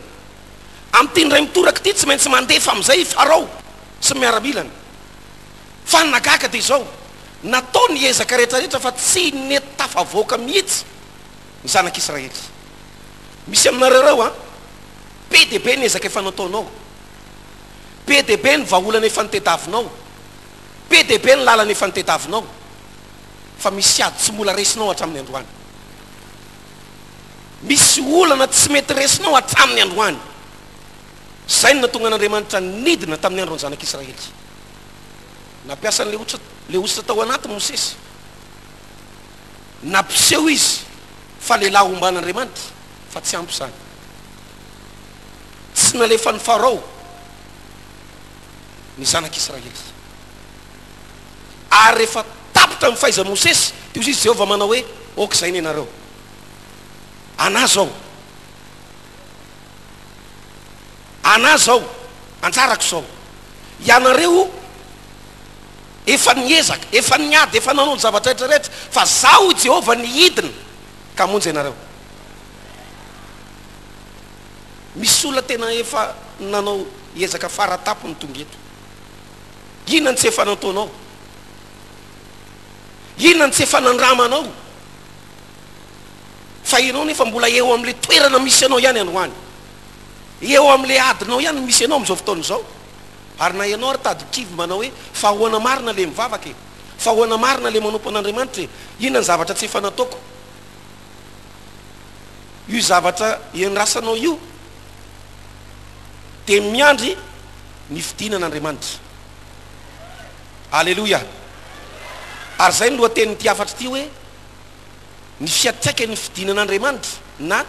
Amin'ity indray mitoraka ity tsy maintsy mandefa amin'izay i Farao sy ny miaramilany. Fa ny nahagaga dia izao, natao ny ezaka rehetra rehetra fa tsy nety tafavoaka mihitsy ny zanak'Israely. Misy aminareo ireo an, be dia be ny ezaka efa nataonao, be dia be ny vahaolana efa notediavinao, be dia be ny lalana efa notediavinao, fa misy ady tsy mbola resinao hatramin'ny androany. Misy olana tsy mety resinao hatramin'ny androany. Izay no nahatonga an'Andriamanitra nidina tamin'ny andron'ny zanak'Israely. Nampiasa an'ilay hosotra, ilay hosotra tao anaty Mosesy. Nampiseho izy fa lehilahy omban'Andriamanitra, fa tsy ampy izany. Tsy nalefan'i Farao ny zanak'Israely. Ary rehefa tapitra ny fahaizan'i Mosesy, dia hoy izy Jehovah manao hoe, Aoka izay ny anareo. Anà izao. Anà izao. Anjarako izao. Ianareo efa niezaka, efa niady, efa nanao ny zavatra rehetra rehetra, fa Zaho, hoy Jehovah, ny hidina ka hamonjy anareo. Misy olona tena efa nanao ezaka fara tampony tonga eto. Inona no tsy efa nataonao? Inona no tsy efa nandramanao? Fa ianao nefa mbola eo amin'ilay toerana misy anao ihany androany. Eo amin'ilay adinao ihany no misy anao amin'izao fotoana izao. Ary na ianao ary tady kivy manao hoe, fa ahoana marina le mivavaka e? Fa ahoana marina le manompo an'Andriamanitra e? Inona ny zavatra tsy efa nataoko? Io zavatra iandrasanao io dia miandry ny fidinan'Andriamanitra. Aleloia! Ary izay no lohatenin'ity hafatra ity hoe, ny fiantraikan'ny fidinan'Andriamanitra na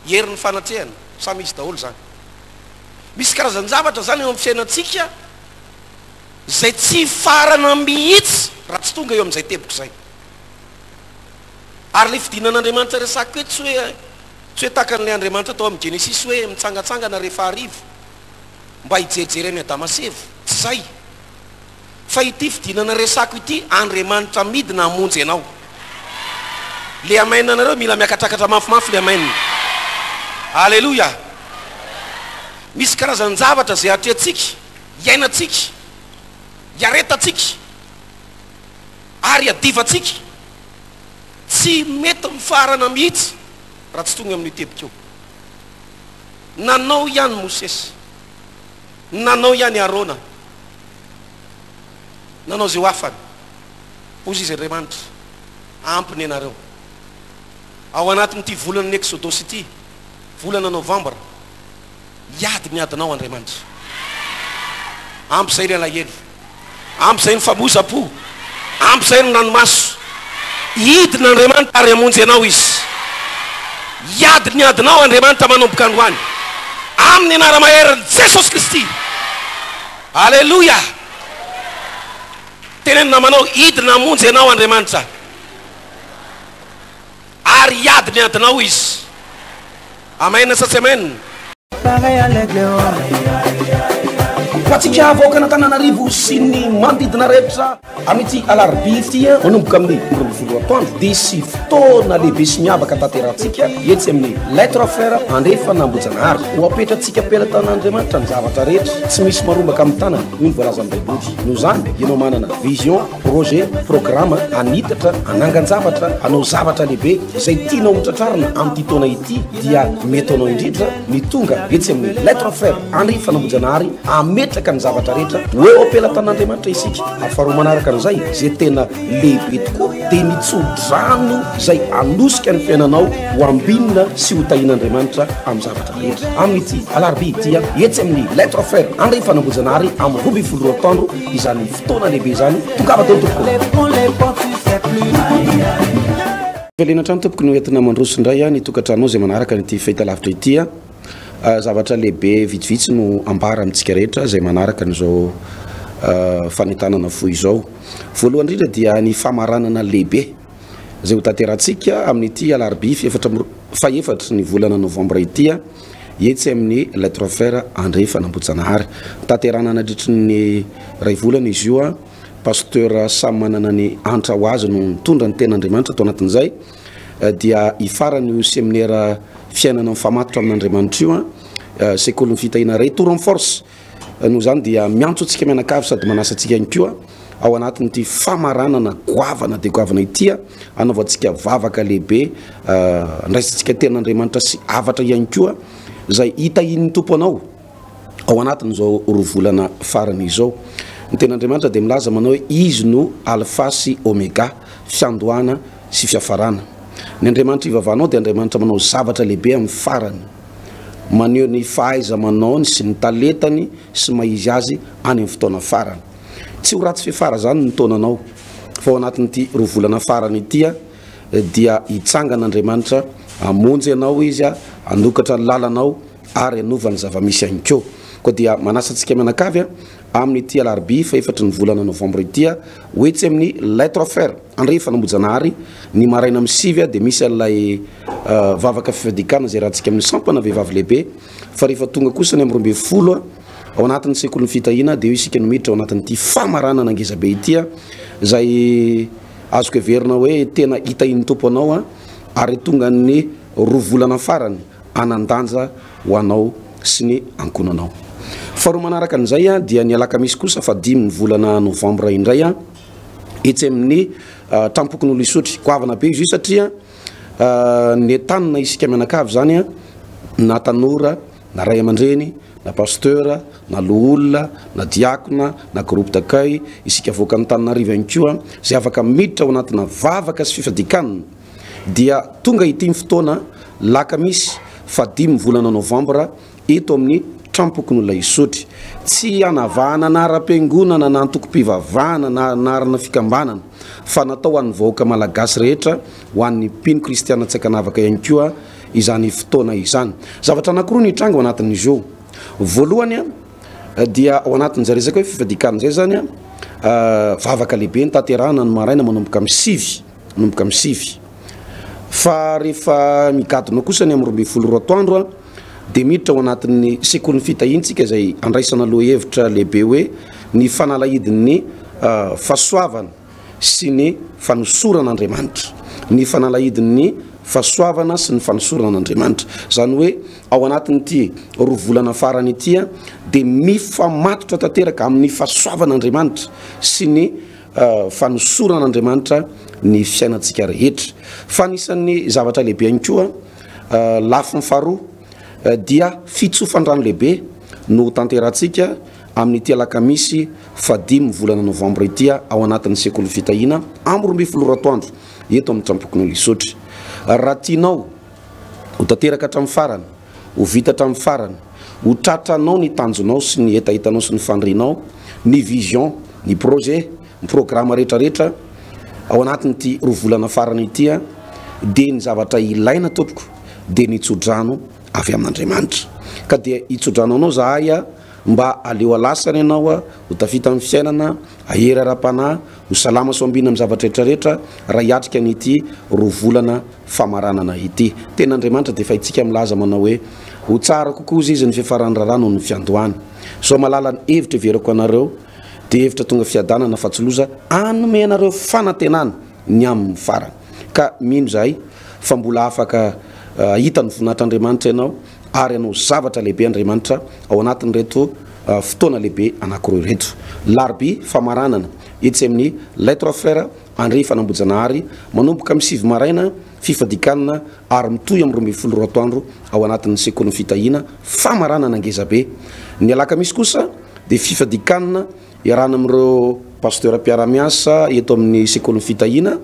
herin'ny fanatrehana. Samy izy daholo izany. Misy karazan-javatra izany eo amin'ny fiainantsika izay tsy hifarana mihitsy raha tsy tonga eo amin'izay teboka izay. Ary ilay fidinan'Andriamanitra resahiko eto tsy hoe tsy hoe tahaka an'ilay Andriamanitra tao amin'ny Genesisy hoe mitsangantsangana rehefa hariva mba hijerijery an'i Adama sy Eva. Tsy izay. Fa ity fidinana resako ity Andriamanitra midina hamonjy anao. Le amen anareo mila miakatrakatra mafimafy le amen. Aleloia. Misy karazan-javatra izay atrehantsika, iainantsika, iaretantsika ary iadivantsika. Tsy mety mifarana mihitsy raha tsy tonga amin'io teboka io. Nanao ihany Mosesy. Nanao ihany Arona. Nanao izay ho afany. Hozy izy, Andriamanitra, ampy ny anareo. Ao anatin'ity volan'ny Eksodosy ity, volana Novambra, hiady ny adinao Andriamanitra. Ampy izay ny alahelo. Ampy izay ny famoizam-po. Ampy izay ny ranomaso. Hidina Andriamanitra ary hamonjy anao Izy. Hiady ny adinao Andriamanitra manomboka androany. Amin'ny anara-maherin'i Jesosy Kristy. Aleloia! Teneno namanao, hidina hamonjy anao Andriamanitra. Ary hiady ny adinao Izy. Amen sa tsy amen? Ho antsika vahoakan'Antananarivo sy ny manodidina rehetra amin'ity alarobia ity manomboka amin'ny 12 atoandro dia hisy fotoana lehibe sy miavaka tanterahantsika etsy amin'ny Les Trois Frères Andrefana Ambohijanahary. Ho apetratsika am-pelatan'Andriamanitra ny zavatra rehetra, tsy misy marombaka amin'ny tanana, hoy ny voalazan'ny Baiboly. Noho izany, ianao manana vision, Projet, programa, hanitatra, hanangan-javatra, hanao zavatra lehibe izay tianao hotratrarina amin'ity taona ity dia mety ho anao indrindra ny tonga etsy amin'ny Lettre Frère Henri Fanambojanahary hametraka ny zavatra rehetra ho eo am-pelatan'Andriamanitra isika. Ary faharoa manaraka an'izay, izay tena lehibe tokoa dia ny tso-drano izay hanosika ny fiainanao ho ambinina sy ho tahian'Andriamanitra amin'ny zavatra rehetra. Amin'ity alarobia ity, etsy amin'ny Lettre Frère Henri Fanambojanahary amin'ny 12 atoandro izany Fotoana lehibe izany, tongava daholo tompoko. Velena hatrany tompoko no entina mandroso indray ny tokantranonao izay manaraka an'ity fahitalavitra ity. Zavatra lehibe vitsivitsy no ambara amintsika rehetra izay manaraka an'izao fanentanana fohy izao. Voalohany indrindra dia ny famaranana lehibe izay ho tanterahantsika amin'ity alarobia fahefatry ny volana novambra ity. etsy amin'ny Les Trois Frères Andrefana Ambohijanahary. Notanterahina nandritry ny iray volana izy io. Pasteur samy manana ny antra ho azy no nitondra ny tenin'Andriamanitra tao anatin'izay. Dia hifarana io seminera fiainana mifamatotra amin'Andriamanitra io, sekolin'ny fitahiana Retour en Force. Noho izany dia miantso antsika mianakavy sady manasa antsika ihany koa ao anatin'ity famaranana goavana dia goavana ity hanaovantsika vavaka lehibe, handraisantsika tenin'Andriamanitra sy hafatra ihany koa izay hitahian'ny Tompo anao ao anatin'izao roa volana farany izao. Ny tenin'Andriamanitra dia milaza manao hoe Izy no Alfa sy Omega, fiandohana sy fiafarana. Ny Andriamanitra ivavahanao dia Andriamanitra manao zavatra lehibe amin'ny farany. Maneho ny fahaiza-manaony sy ny talentany sy maha izy azy any amin'ny fotoana farany. Tsy ho ratsy fiafara izany ny taonanao, fa ao anatin'ity roa volana farany ity dia hitsangana Andriamanitra, hamonjy anao Izy, hanokatra ny lalanao ary hanova ny zava-misy ihany koa. Koa dia manasa antsika mianakavy amin'ity alarobia fahefatry ny volana novambra ity ho etsy amin'ny Les Trois Frères. Andrefana Ambohijanahary, ny maraina amin'ny 9 dia misy an'ilay vavaka fifadian-kanina izay iarahantsika amin'ny sampana vehivavy lehibe, fa rehefa tonga kosa ny amin'ny 12 ao anatin'ny sekolin'ny fitahiana dia eo isika no miditra ao anatin'ity famaranana ngezabe ity izay azoko heverina hoe tena hitahian'ny Tompo anao ary tonga ny roa volana farany hanan-danja ho anao sy ny ankohonanao. Faharoa manaraka an'izay dia ny alakamisy kosa fa dimy ny volana novambra indray etsy amin'ny tranom-pokonolona Isotry. Goavana be izy io satria nentanina isika mianakavy izany na tanora na ray aman-dreny na pasteur na loholona na diakona na groupe d'accueil, isika avoakan'Antananarivo ihany koa izay afaka miditra ao anatina vavaka sy fifadian-kanina dia tonga ity ny fotoana lakamisy fahadimy volana novambra eto amin'ny Tranompokonolona Isotry. Tsy hanavahana anaram-piangonana na antokom-pivavahana na anarana fikambanana fa natao ho an'ny vahoaka malagasy rehetra, ho an'ny mpino kristiana tsy ankanavaka ihany koa izany fotoana izany. Zavatra anankiroa no hitranga ao anatin'izy io. Voalohany dia ao anatin'izay resaka hoe fifadian-kanina izay izany, vavaka lehibe no tanterahana ny maraina manomboka amin'ny sivy. Manomboka amin'ny sivy. Fa rehefa migadona kosa ny amin'ny 12 atoandro dia miditra ao anatin'ny sekolin'ny fitahiana isika izay andraisana lohahevitra lehibe hoe ny fanalahidin'ny fahasoavana sy ny fanosoran'Andriamanitra. Ny fanalahidin'ny fahasoavana sy ny fanosoran'Andriamanitra. Izany hoe ao anatin'ity roa volana farany ity dia mifamatotra tanteraka amin'ny fahasoavan'Andriamanitra sy ny fanosoran'Andriamanitra ny fiainantsika rehetra. Fa anisan'ny zavatra lehibe ihany koa, lafiny faharoa dia fitsofan-drano lehibe no hotanterahantsika amin'ity alakamisy fahadimy volana novambra ity ao anatin'ny sekoly fitahiana amin'ny 12 atoandro eto amin'ny Trampokonolona Isotry. Raha tianao ho tanteraka hatramin'ny farany, ho vita hatramin'ny farany, ho tratranao ny tanjonao sy ny hetahetanao sy ny fanirianao, ny vision, ny projet, ny programa rehetra rehetra ao anatin'ity roa volana farany ity dia ny zavatra ilaina tompoko dia ny tsodrano avy amin'Andriamanitra. Ka dia hitsodrano anao zahay mba aleo alasana ianao ho tafita amin'ny fiainana, hahery ara-panahy, ho salama sy ho ambina amin'ny zavatra rehetra rehetra raha hiatrika an'ity roa volana famaranana ity. Tenin'Andriamanitra dia efa haintsika milaza manao hoe, Ho tsara kokoa hozy izy ny fiafaran'ny raharaha noho ny fiandohany. Izao malala ny hevitra heverako anareo dia hevitra tonga fiadanana fa tsy loza hanome anareo fanantenana ny amin'ny farany. Ka mino izahay fa mbola afaka hahita ny voninahitr'Andriamanitra ianao ary hanao zavatra lehibe Andriamanitra ao anatin'ireto fotoana lehibe anankiroa ireto. Larobia famaranana etsy amin'ny Les Trois Frères Andrefa an'Ambohijanahary manomboka amin'ny 9 maraina, fifadikanina ary mitohy amin'ny 12 atoandro ao anatin'ny sekolin'ny fitahiana famaranana ngezabe. Ny alakamisy kosa dia fifadikanina iarahana amin'ireo pasteur mpiara-miasa eto amin'ny sekolin'ny fitahiana,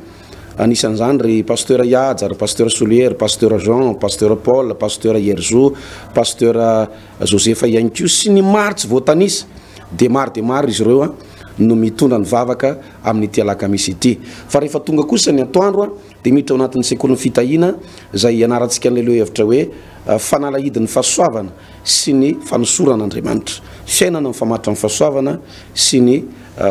anisan'izany ry pasteur Ihaja, ry pasteur Solier, ry pasteur Jean, pasteur Paul, pasteur Herizo, pasteur Joseph ihany koa sy ny maro tsy voatanisa dia maro dia maro izy ireo no mitondra ny vavaka amin'ity alakamisy ity. Fa rehefa tonga kosa ny atoandro dia miditra ao anatin'ny sekolin'ny fitahiana izay ianarantsika an'ilay lohahevitra hoe fanalahidin'ny fahasoavana sy ny fanosoran'Andriamanitra. Fiainana mifamatotra amin'ny fahasoavana sy ny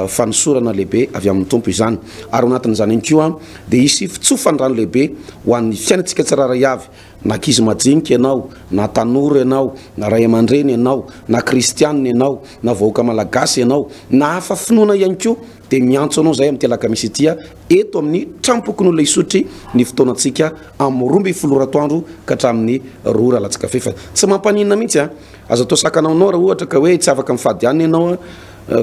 fanosorana lehibe avy amin'ny Tompo izany. Ary ao anatin'izany ihany koa dia hisy fitsofan-drano lehibe ho an'ny fiainantsika tsirairay avy, na ankizy majinika ianao, na tanora ianao, na ray aman-dreny ianao, na kristianina ianao, na vahoaka malagasy ianao, na hafa finoana ihany koa dia miantso anao izahay amin'ity alakamisy ity eto amin'ny Tranompokonolona Isotry ny fotoanantsika amin'ny 12 ora atoandro ka hatramin'ny 2 ora latsaka fahefany. Tsy mampaninona mihitsy an! Aza atao sakana aminao raha ohatra ka hoe tsy afaka mifady hanina ianao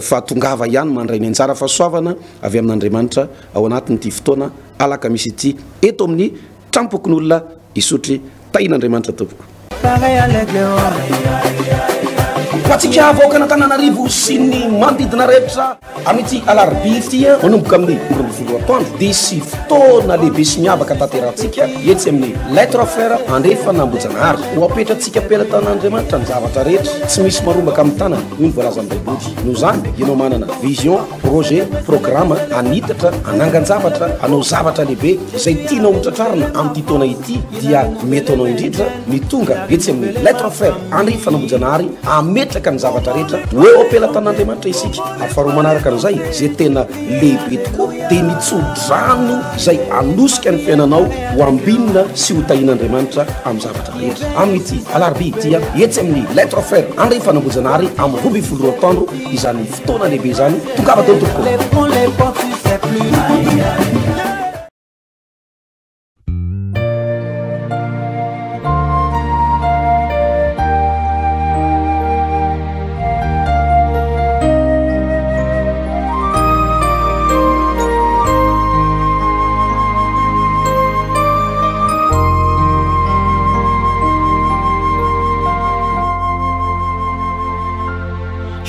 fa tongava ihany mandray ny anjara fahasoavana avy amin'Andriamanitra ao anatin'ity fotoana alakamisy ity eto amin'ny Tranompokonolona Isotry. Tahin'Andriamanitra tompoko. Ho antsika vahoakan'Antananarivo sy ny manodidina rehetra amin'ity alarobia ity manomboka amin'ny 12 atoandro dia hisy fotoana lehibe sy miavaka tanterahantsika etsy amin'ny Les Trois Frères Andrefana Ambohijanahary. Ho apetratsika am-pelatanan'Andriamanitra ny zavatra rehetra, tsy misy marombaka amin'ny tanana, hoy ny voalazan'ny Baiboly. Noho izany, ianao manana vision, projet, programme hanitatra, hanangan-javatra, hanao zavatra lehibe izay tianao hotratrarina amin'ity taona ity dia mety anao indrindra ny tonga etsy amin'ny Les Trois Frères Henri Fanambojanahary hametraka ny zavatra rehetra ho eo am-pelatan'Andriamanitra isika. Ary faharoa manaraka an'izay, izay tena lehibe tokoa dia ny tso-drano izay hanosika ny fiainanao ho ambinina sy ho tahian'Andriamanitra amin'ny zavatra rehetra. Amin'ity alarobia ity, etsy amin'ny Les Trois Frères Henri Fanambojanahary amin'ny 12 atoandro izany fotoana lehibe izany. Tongava daholo tompoko.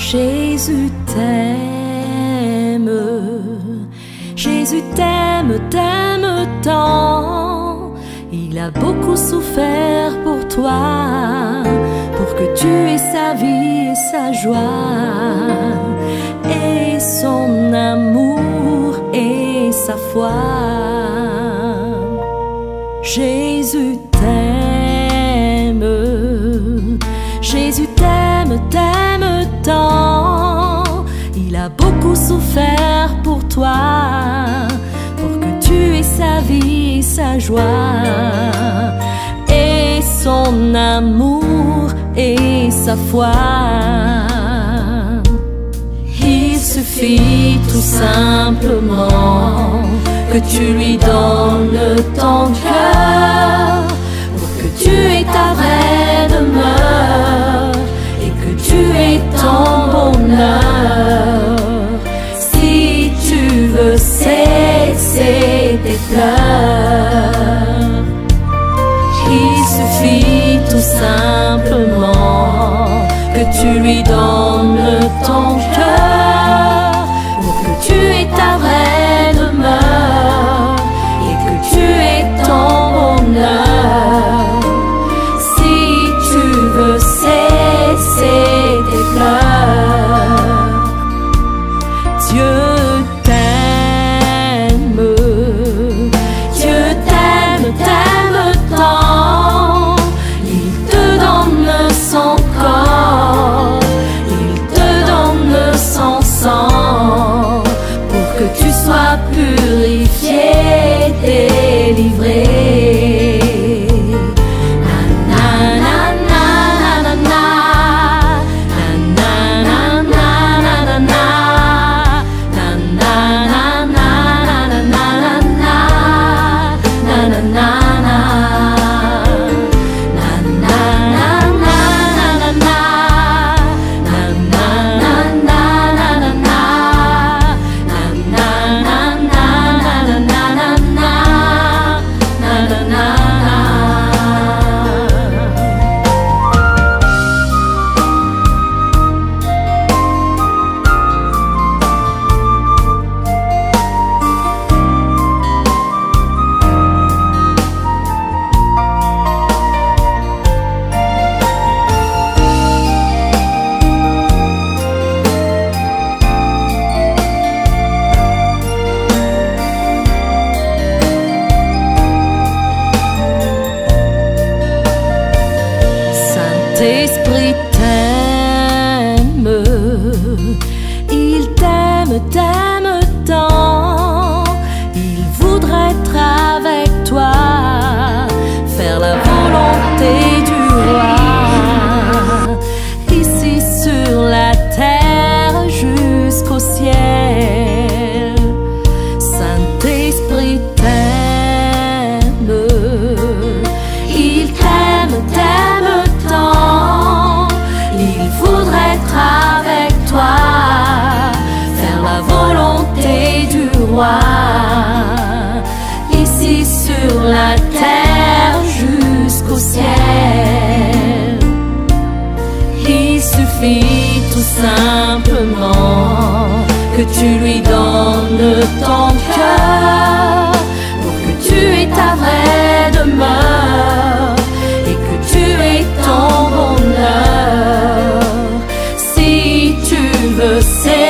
Jésus t'aime, Jésus t'aime, t'aime tant. Il a beaucoup souffert pour toi, pour que tu aies sa vie et sa joie, et son amour et sa foi. Jésus t'aime, Jésus t'aime, t'aime tant. Il a beaucoup souffert pour toi, pour que tu aies sa vie et sa joie, et son amour et sa foi. Il suffit tout simplement que tu lui donnes ton cœur, pour que tu aies ta vraie demeure et que tu aies ton bonheur. Si tu veux cesser tes pleurs, il suffit tout simplement que tu lui donnes ton cœur, pour que tu aies ta vraie demeure et que tu aies ton bonheur. Si tu veux cesser tes pleurs, Dieu t'aime, Dieu t'aime, t'aime tant. roi, ici sur la terre jusqu'au ciel. Il suffit tout simplement que tu lui donnes ton cœur pour que tu aies ta vraie demeure et que tu aies ton bonheur. Si tu veux.